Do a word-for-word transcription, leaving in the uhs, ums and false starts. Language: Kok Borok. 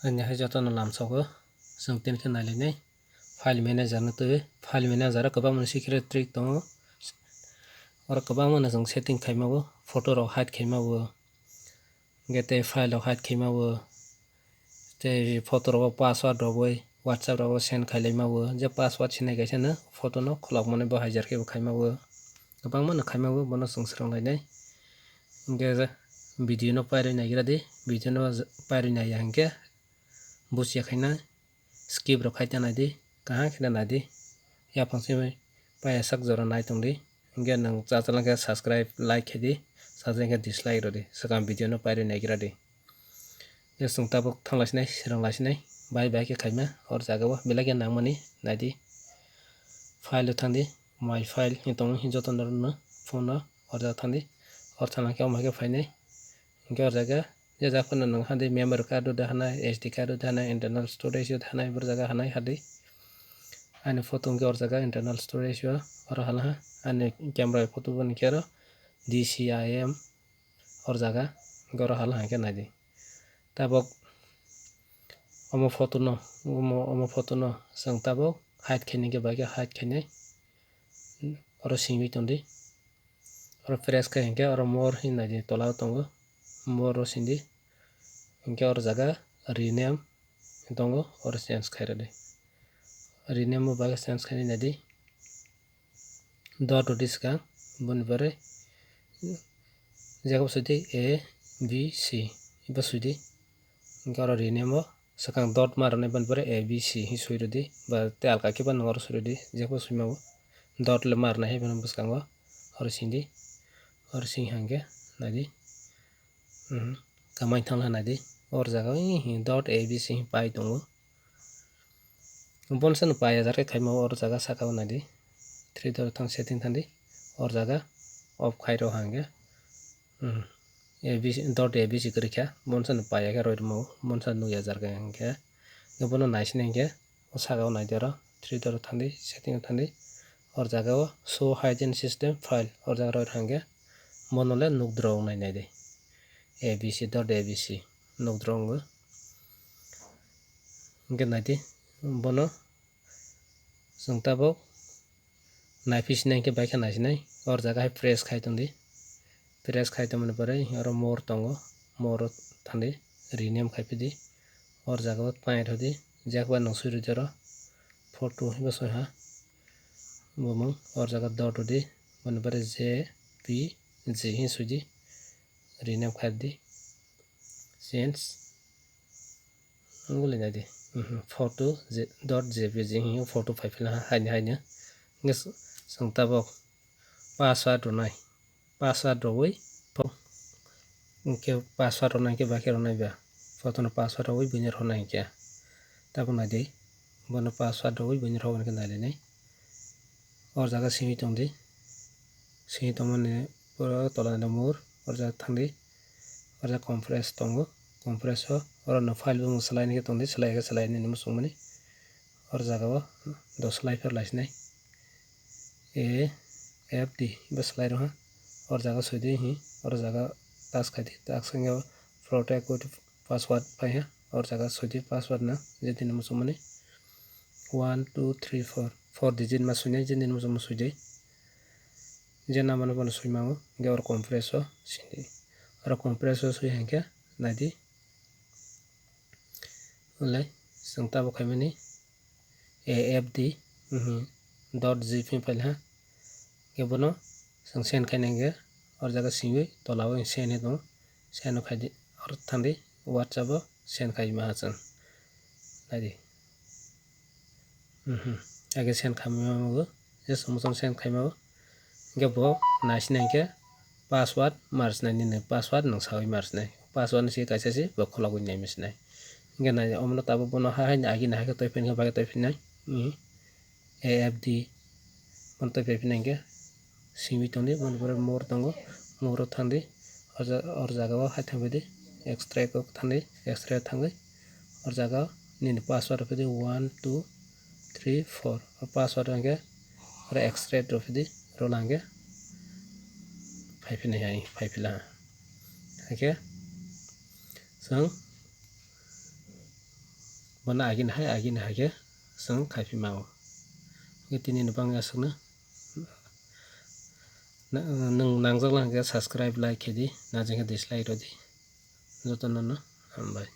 Ani hai jotono lamsogo, chwng tini khe nailainai. File manager no twi, file manager o kwbangma secret trick tongo. Oro kwbangma no chwng setting khaimao, photo rok hide khaimao, hwnkhe tei file rok hide khaimao, tei photo rogo password rogwi WhatsApp rogo send khailaimao. Je password sinai kaisa no photo no khulokmani bo haijar khe bo khaimao. Kwbangma no khaimao, bono chwng swrwnglainai. Hwnkhe video no pairwi naigra di, video no pairwi naiya hwnkhe buchiya khaina skip rok khai ta nai di, kaham khe ta nai di. Yaphang simi paiya sak jora nai tong di. Hwnkhe nwng chachala khe subscribe, like khe di, chachala khe dislike rw di, swkang video no pairwi naigra di. Hwnkhe chwng tabuk thanglaisinai, swrwnglasinai, bai bai khe khaima hor jaga o belai khe nangmani nai di. File o thang di, my file hinwi tongo, hinwi joto no phone o hor jaga thang di. Hor thangna khe omo hai khe phainai. Hwnkhe hor jaga je jak phano nwng hadi memory card o da hanai, S D card o da hanai, internal storage o da hanai, bor jaga hanai hadi. Ani photo hwnkhe or jaga internal storage o, oro hala ha. Ani camera photo bo hwnkhe oro D C I M or jaga, hwnkhe oro hala hwnkhe nai di. Tabok omo photo no, omo, omo photo no chwng tabok hide khaini khe bai khe hide khainai. Oro singwi tong di. Oro press khai hwnkhe oro more hinwi nai di, tola o tongo. More o sindi. Hwnkhe oro jaga rename tongo, oro change khai rw di. Rename o bagwi change khainai nai di. Dot rw di swkang, boni pore jagao swi di A B C, bo swi di. Hwnkhe oro rename o swkang dot ma rwnai, boni pore A B C hinwi swi rw di, ba tei alka khe bo nwng oro swi rw di, jagao swima o dot le ma rwnai hai, boni bwskango oro sindi, oro sing hwnkhe nai di. Kamai thangla nai di, or jaga o dot A B C pai tongo. Bonsa no pai hajar khe khaima, or jaga saka o nai di, three dot thang setting thang di, or jaga off khai rw hwnkhe, A B C, dot A B C kwrwi kha, bonsa no pai ya khe roi rwma o, bonsa nukya jar khe hwnkhe, bono nai sini hwnkhe. O saka o nai di oro, three dot o thang di, setting o thang di. Or jaga o show hidden system file, or jaga roi hwnkhe bono le nukdro wngnai nai di. A B C dot A B C nukdro wngo. Hwnkhe nai di, bono chwng tabok nai phi sinai hwnkhe bai khe nai sinai. Or jaga hai press khai tong di. Press khai tongmani pore oro more tongo, more o thang di, rename khai phi di. Or jaga o paint rw di, jekba nwng swi rw di oro photo hinwi soi ha bumung. Or jaga dot rw di, boni pore J P G hinwi swi di, rename khai di, change. Wngwi lai nai di. Photo dot J P G hinwi photo phai phila haini haino. Hwnkhe chwng tabok password rwnai, password rwui hwnkhe password rwnai hwnkhe bai khe rwnai ba, photo no password rwui buino rwnai hwnkhe. Tabuk nai di, bono password rwui buino rwnai hwnkhe nai lai nai. O jaga simi tong di, simi tongmani pore tola ni more, o jaga thang di, o jaga compress tongo, compress o oro no file bumung swlai ni khe tong di, swlai khe swlai nini muchung mani. O jaga o do swlai pher lai sinai. A F D bo swlai rw ha. O jaga soi di hi, o jaga touch khai di, touch khai o protect with password phai ha. O jaga soi di password no, je din muchung mani one two three four, four digit ma sui nai, je din muchung ma sui di. Je number no bono sui ma o, hwnkhe oro compress o sindi. Oro compress o sui hwnkhe nai di. Ulai chwng tabuk khaimani A F D dot G P file ha. Hwnkhe bono chwng send khaina hwnkhe o jaga singwi tola o send hinwi tongo. Send o khai di, oro thang di, WhatsApp o send khai ma ha chwng. Nai di. Age send khaima ma o, je chwng send khaima o. Hwnkhe bo nai sinai hwnkhe password mar sinai, nini password nwng saui mar sinai. Password ni simi kaisa se bo kholobwi nai sinai. Hwnkhe nai omono tabuk bono ha haini agini hai khe twi phinai, bagwi twi phinai. A F D bono twi phinai hwnkhe simi tongdi, boni pore more tongo, more o thangdi. O ja-, o jaga o hai thangbai di, extract o thangdi, extract o thangwi o jaga o nini password rwphai di one two three four. O password hwnkhe oro extract rwphai di, rwla hwnkhe phai phina hai, phai phila ha. Haikhe chwng, Mano agini hai, agini hai khe chwng khaiphi mano. Hwnkhe tini ni bangwi aswkno. Na-, nwng nangjak lang khe subscribe, like khe di, najeng khe dislike rw di. Jotono no hambai.